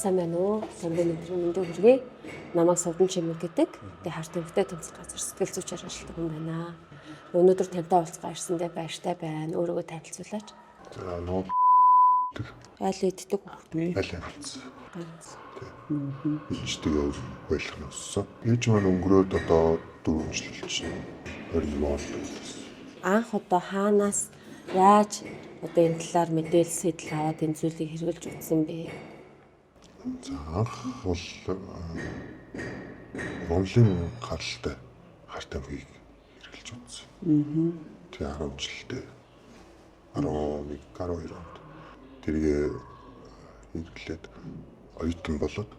Та сайн байна уу? Самбын өдрийн мэндийг хүргэе. Намайг Сувдан Чимэг гэдэг. Тэгээ харт эмгтэй томцох газар сэтгэл зүйчээр ажилладаг хүн байна. Өнөөдөр тантай уулзгаа ирсэндээ баяртай байна. Өөрийгөө танилцуулаач. За нөө гэдэг Айл иддэг хүүхэд. аль ганц. Ганц. Ээжтэйгээ ойлгох нь өссөн. Ээж маань өнгөрөөд одоо 4 жил болчихно. 21 он байсан. Анх одоо хаанаас яаж одоо энэ талаар мэдээлэл сэтэл аваад энэ зүйлийг хэрэгжилж үзсэн бэ? За анх бол Монголын гаралтай харт амгийг хэрэглэж үзсэн. Тэгээ 10 жилдээ 11 12 онд тэргээ хэрэглээд оюутан болоод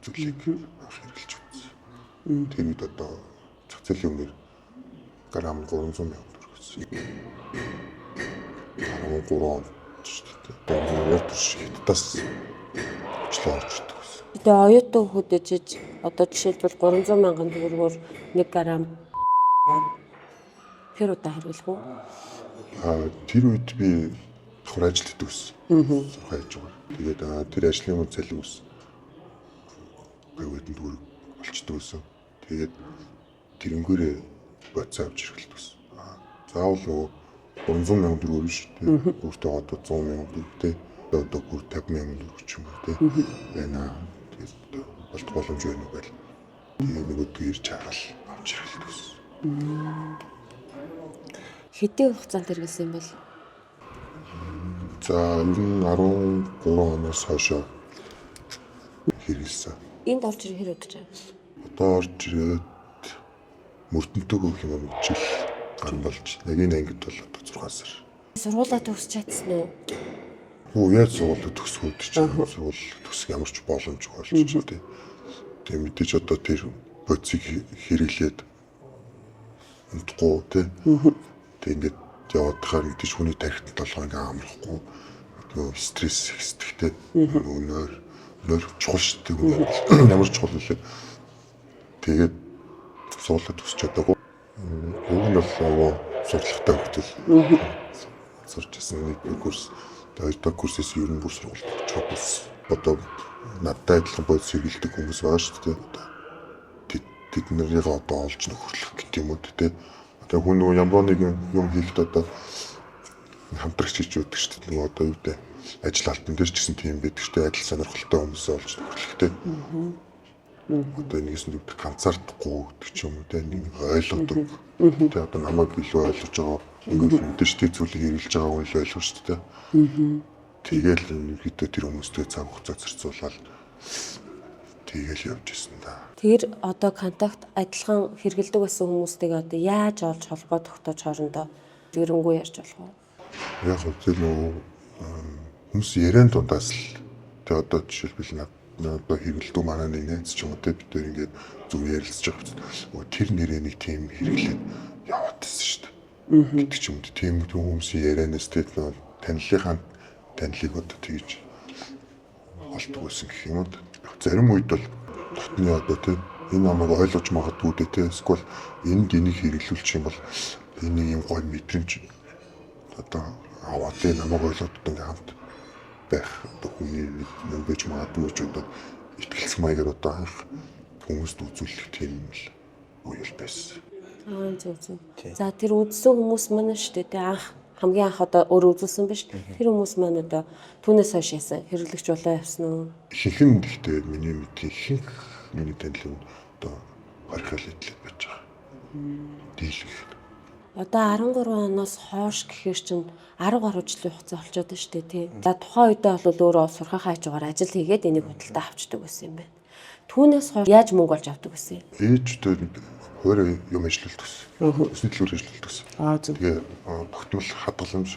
зүйлийг анх хэрэглэж үзсэн. Тэр үед одоо зах зээлийн үнээр грамм 300 сая төгрөг гэсэн. 13 онд шүү дээ. Одоо урд шиг хятадаас очлоо орж ирдэг гэсэн. Тэгээ оюутан хүүхэд ээжиж одоо жишээлбэл 300 мянган төгрөгөөр 1 грамм тэр удаа хэрэглэх үү? А тэр үед би давхар ажил хийдэг гэсэн. Сурах яаж байгаа. Тэгээд тэр ажлын үн цалин ус гайваад төгрөг олчдөг гэсэн. Тэгээд тэрнгээрээ бодис авч хэрэглэдэг гэсэн. Заавал нөгөө 300 сая төгрөг биш тий. Өөртөө одоо 100 сая төгрөг тий. Одоо бүр 50 сая төгрөг ч юм уу тий. Байна. Тэгээд болт боломж байна уу гэл. Тэгээд нөгөөдгөө ирж хараад авч хэрэглэдэг гэсэн. Хэдийн хугацаанд хэрэглэсэн юм бол? За ер нь 13 оноос хойш хэрэглэсэн. Энд орж ирэх хэр удаж байна? Одоо орж ирээд мөрдөнтөг гэх юм уу жил ган болж яг энэ ангид бол одоо 6 сар. Сургуулаа төгсч чадсан уу? Хүү яаж сургууль төгсгөөд чинь сургууль төгсөх ямар ч боломжгүй болчих тий. Тэгээ мэдээж одоо тэр бодисыг хэрэглээд унтахгүй тий. Тэг ингээд яваад тахаар мэдээж хүний тархитан толгой ингээ амрахгүй нөгөө стресс ихсдэгтэй нөгөө нойр чухал шүү дээ хүн бол ямар чухал вүлээ. Тэгээд сургуулаа төгсч чадаагүй. Уг нь бол нөгөө сурлагатай хөлтөл сурч байсан нэг курс, хоёр дахь курсээс ер нь бүр сургуульд очих болсон. Одоо надтай адилхан бодис хэрэглэдэг хүмүүс байгаа шүү дээ. Одоо тэд нарыг одоо олж нөхөрлөх гэдэг юм уу те. Одоо хүн нөгөө ямар нэгэн юм хийхэд одоо хамтрагч хийж өгдөг шүү дээ. Нөгөө одоо юу гэдэг ажил алтан дээр ч гэсэн тийм байдаг шүү дээ. Адил сонирхолтой хүмүүсээ олж нөхөрлөхтэй. Одоо нэгээс нь үүдэх ганцаардахгүй гэдэг ч юм уу те. Нэг ойлгодог. Тэ одоо намайг илүү ойлгож байгаа ингээд мэдээж тэр зүйлийг хэрэглэж байгаа хүн илүү ойлгох шүү дээ. Тэгээл ерөнхийдөө тэр хүмүүстэй цаг хугацаа зарцуулаад тэгээл явж исэн да. Тэр одоо контакт адилхан хэрэглэдэг байсан хүмүүстэйгээ одоо яаж олж холбоо тогтоож хоорондоо дэлгэрэнгүй ярьж болох уу? Яг хөө тэр нөгөө хүмүүс яриан дундаас л тэг одоо жишээлбэл над одоо хэрэглэдэг манай нэг найз ч юм уу те бид тэр ингээд зүг ярилцж байгаа юм. Өө тэр нэрээ нэг тийм хэрэглээд яваад байсан шүү дээ. Гэдэг ч юм уу тийм хүмүүсийн ярианаас те нөгөө танилынхаа танилыг одоо тэгж олддог байсан гэх юм уу. Зарим үед бол дотны одоо те энэ намайг ойлгож магадгүй дээ те эсвэл энд энийг хэрэглүүлчих юм бол энэ юм гой мэдрэмж одоо аваад те намайг ойлгоод одоо ингээм хамт байх одоо хүний юм байж магадгүй ч одоо итгэлцэх маягаар одоо анх хүмүүст үзүүлэх тийм л үе л байсан. Аа зөв зөв. За тэр үзсэн хүмүүс маань шүү дээ те анх хамгийн анх одоо өөрөө үзүүлсэн биш. Тэр хүмүүс маань одоо түүнээс хойш яасан хэрэглэгч болоо явсан уу? Ихэнх нь гэхдээ миний мэдхийн ихэнх миний танилын одоо барихал идлээд байж байгаа. Дийлэх. Одоо 13 оноос хойш гэхээр чинь 10 гаруй жилийн хугацаа болчиход байна шүү дээ тий. За тухайн үедээ бол өөрөө сурхахаа хажуугаар ажил хийгээд энийг худалдаа авчдаг байсан юм байна. Түүнээс хойш яаж мөнгө олж авдаг байсан юм? Ээжтэй хуваарь юм ажилладаг гэсэн. Өсний төлөөр ажилладаг гэсэн. Аа зөв. Тэгээ тогтмол хадгаламж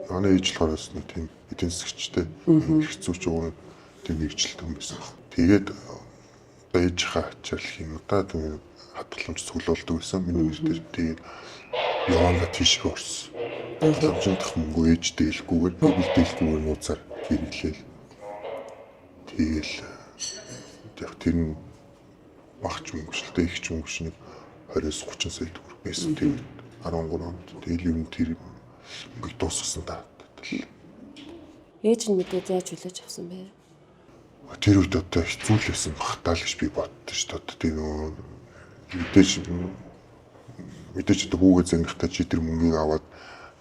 манай ээж болохоор бас нэг тийм эдийн засгчтэй эрх зүйч уг нь тийм мэргэжилтэй хүн байсан. Тэгээд одоо ээжийнхээ ачаал юм да тийм хадгаламж цуглуулдаг байсан. Миний нэр дээр тэгээд явандаа тийшээ орсон. Хадгаламжийн дах мөнгө ээж дээлгүйгээр би дээлгүйгээр нууцаар хэрэглээл. Тэгээл яг тэр нь багч мөнгө шүү дээ, их ч мөнгө ш нэг 20-с 30 сая төгрөг байсан тэр 13 онд. Тэгэл ер нь тэр мөнгийг дуусгасан да. Ээж нь мэдээд яаж хүлээж авсан бэ? Тэр үед одоо хэцүү л байсан бах таа л гэж би боддоо шүү дээ. Одоо тийм нөгөө мэдээж мэдээж одоо хүүгээ загнахтаа чи тэр мөнгийг аваад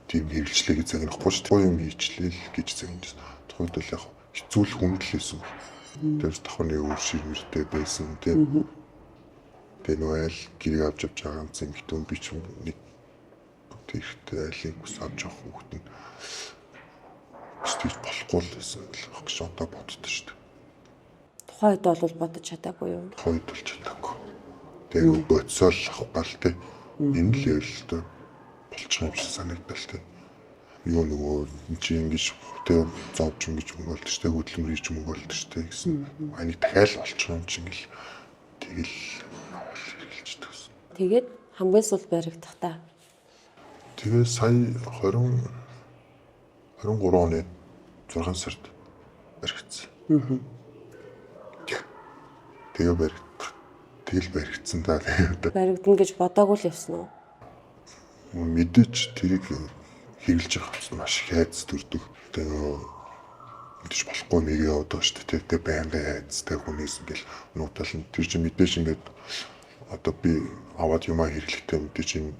тийм хэрэглэжлээ гэж загнахгүй шүү дээ. Юм хийчлээ л гэж загнажсэн. Тухайд бол яг хэцүү л хүнд л байсан. Тэр давхар нэг үр ширмэртэй байсан тийм. Тэгээ нөгөө айл гэрийг авч явж байгаа ганц эмэгтэй хүн би ч нэг тэрхтээ айлын ус авч явах хүүхэд нь тэгж болохгүй л байсан л гэж одоо боддоо шүү дээ. Тухайн үед бол бодож чадаагүй юу? Тухайн үед бол чадаагүй. Тэгээ нөгөө бодсоол авах гал тэ. Энэ л ярил л болчих юм шиг санагдал тэ. Юу нөгөө эн чи ингэж тэ зовж ингэж мөнгө олдож тэ хөдөлмөр хийж мөнгө олдож тэ гэсэн. Энийг дахиад болчих юм чи ингээл тэгэл авал хэрэгжилдэг гэсэн. Тэгээд хамгийн сул баригдах та. Тэгээ сая 20 23 оны 6 сард баригдсан. Тэгээ баригдах. Тэгэл баригдсан да. Тэгээд Баригдана гэж бодоогүй л явсан уу? мэдээж тэрийг хэрэглэж явах чинь маш их айдас төрдөг. Тэгээ нөгөө мэдээж болохгүй нэг яваад байгаа шүү дээ. Тэгээ байнгын айдастай хүнээс ингээл нуутал нь тэр чинь мэдээж ингээд одоо би аваад юмаа хэрэглэхдээ мэдээж энэ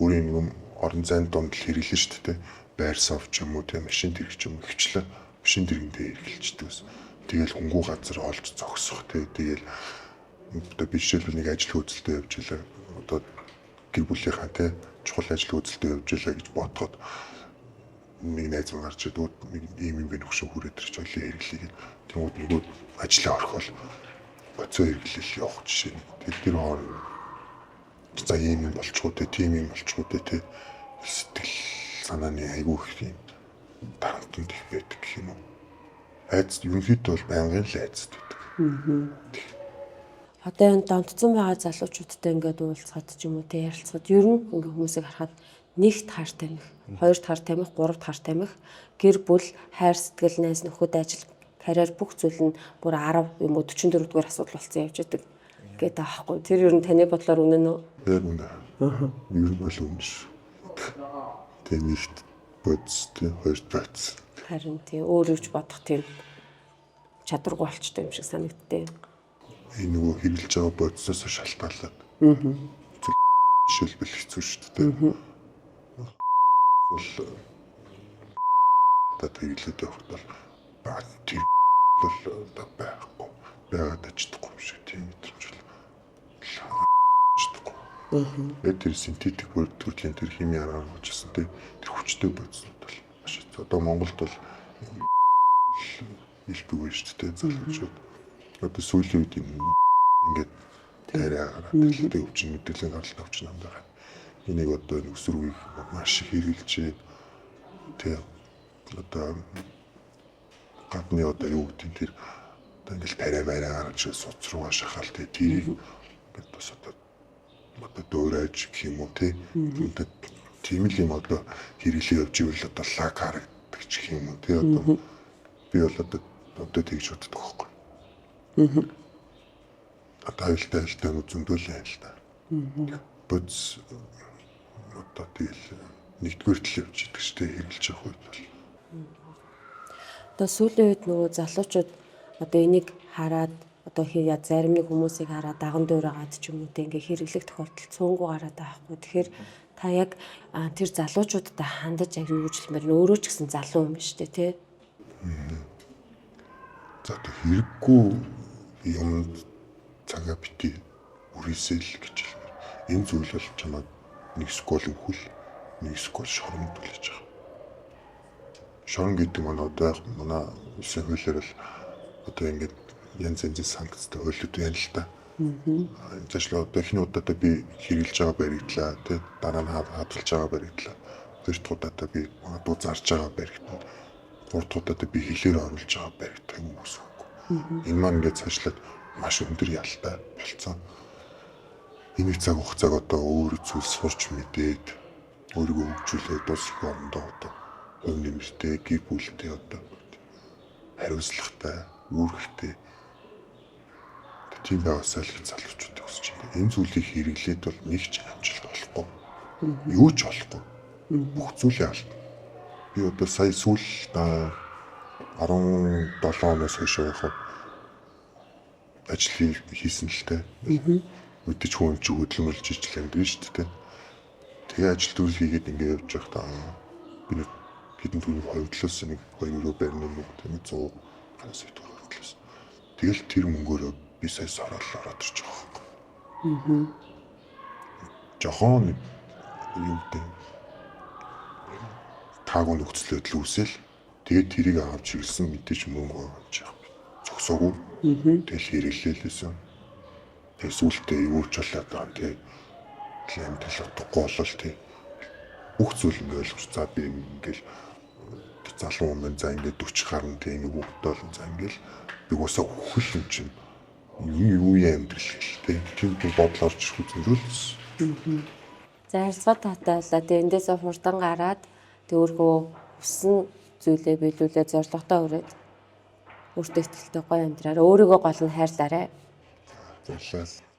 өөрийн юм орон зайн дунд л хэрэглэн шүү дээ. Байр сав ч юм уу тийм машин тэрэг ч юм уу хвчлээ машин тэргэндээ хэрэглэждэг гэсэн. Тэгэл хөнгүү газар олж зогсох тий. Тэгэл одоо би жишээлбэл нэг ажил хөөцөлтөд явж илаа. Одоо гэр бүлийнхаа тий чухал ажил хөөцөлтөд явж илаа гэж бодоход нэг найз маань гарч ирээд нэг ийм юм бэ нөхшөө хүрээд ирч ойлын хэрэглэе гэх. Тэнгүүд нөгөө ажлаа орхиол боцоо хэрэглэл явах жишээ. Тэр тэр хооронд за ийм юм болчихоо те тийм юм болчихоо те те сэтгэл санааны айгүй их юм дарамтанд их байдаг гэх юм уу. Айц ерөнхийдөө бол байнгын л айцд байдаг. Одоо энэ донтцсон байгаа залуучуудтай ингээд уулзахад ч юм уу те ярилцахад ер нь ингээ хүмүүсийг харахад нэгт хар тамхи, хоёрт хар тамхи, гуравт хар тамхи, гэр бүл, хайр сэтгэл, найз нөхөд, ажил, карьер бүх зүйл нь бүр 10 юм уу 44 дугаар асуудал болсон явж идэг гэдэг аахгүй. Тэр ер нь таны бодлоор үнэн үү? Яг үнэ. Ер нь бол үнэн шүү. Тэгээ нэгт бодис тэ хоёрт бодис. Харин тий өөр юуч бодох тийм чадваргүй болчтой юм шиг санагдтыг. Энэ нөгөө хэрэглэж байгаа бодисоос шалтгаалаад. Жишээлбэл хэцүү шүү дээ. Бол та хэрэглээд явахад бол тэр бол одоо байхгүй байгаад ажилтгүй юм шиг тийм мэдрэмж бол ажилтгүй. Яг тэр синтетик төрлийн тэр химийн аргаар уучсан тий тэр хүчтэй бодиснууд бол маш хэцүү. Одоо Монголд бол илбэг байна шүү дээ залуучууд. Одоо сүүлийн үед ингээд тариа гараад дэлхийд өвчин мэдээллийн гаралтай өвчин амдаа. Энийг одоо өсвөр үеийг маш их хэрэгжилж тий одоо гадны одоо юу гэдэг нь тэр одоо ингээл тариа бариа гарч суц руугаа шахаал тий тэрийг ингээд бас одоо одоо дөөрэж гэх юм уу тий одоо тийм л юм одоо хэрэглээ явж ивэл одоо лаг харагддаг ч гэх юм уу тий одоо би бол одоо одоо тэгж боддог байхгүй. Одоо аюултай аюултай зөндөл юм л та. Бодис одоо тэгэл нэгдүгээр тал явж идэг ч тий хэрэглэж явах үед бол Одоо сүүлийн үед нөгөө залуучууд одоо энийг хараад одоо хий зарим нэг хүмүүсийг хараад даган дуурайгаад ч юм уу те ингээ хэрэглэх тохиолдол цөөнгүү гараад байгаа хгүй. Тэгэхээр та яг тэр залуучуудтай хандаж яг юу гэж хэлмээр нь өөрөө ч гэсэн залуу юм шүү дээ тий. За тэг хэрэггүй юмд цагаа бити үрээсэй л гэж хэлмээр. Энэ зүйл бол чамайг нэг скол өвхөл, нэг скол шоронд хүлээж байгаа. Шорон гэдэг маань одоо яг манай улсын хуулиар л одоо ингээд янз янзын санкцтай хуулиуд байна л да. Жишээлбэл одоо эхний удаадаа би хэрэглэж байгаа баригдлаа тий дараа нь хадгалж байгаа баригдлаа. Хоёр дахь удаадаа би магадгүй зарж байгаа баригдана. Гурав дахь удаадаа би хилээр оруулж байгаа баригдах юм уу гэсэн үг. Энэ маань ингээд цаашлаад маш өндөр ялтай болцсон. Энийг цаг хугацааг одоо өөр зүйл сурч мэдээд өөрийгөө хөгжүүлээд улс их орондоо одоо хувь нэмэртэй, гэр бүлтэй одоо хариуцлагатай, үүрэгтэй тийм байгаасаа л залуучуудыг хүсэж байна. Энэ зүйлийг хэрэглээд бол нэг ч амжилт олохгүй. Юу ч олохгүй. Бүх зүйлээ алдна. Би одоо сая сүүл 17 оноос хойш яг ажил хийсэн л дээ. Мэдээж хүн чи хөдөлмөрлж ижил амьд шүү дээ. Тэгээ ажил төрөл хийгээд ингэ явж байхдаа би нэг хэдэн төгрөг ховдлоос нэг 2 өрөө барина юм уу тийм 100 гаруй сая төгрөг ховдлоос. Тэгэл тэр мөнгөөрөө би сая сорол ороод ирж байгаа байхгүй. Жохон нэг юу гэдэг таагүй нөхцөлөд л үүсэл тэгээд тэрийг авч ирсэн мэдээж мөнгө авч явах зогсоогүй. Тэгэл хэрэглээлээсэн. Тэгээ сүултээ юу ч болоод байгаа тий. Амьдрал утгагүй болол тий. Бүх зүйл нь ойлгож за би ингээл залуу хүн за ингээд 40 гарна тий ингээд хүүхдтэй олон за ингээл би уусаа үхэл юм чинь юу юу амьдрал гэл тий. Тийм бодол орж ирэх үзэл л. За харилцаа таатай байлаа. Тэгээ эндээсээ хурдан гараад тэг өөрхөө хүссэн зүйлээ биелүүлээ зорилготой хүрээд өөртөө ихтэй гоё амьдраарай. Өөрийгөө гол нь хайрлаарай. Баярлалаа.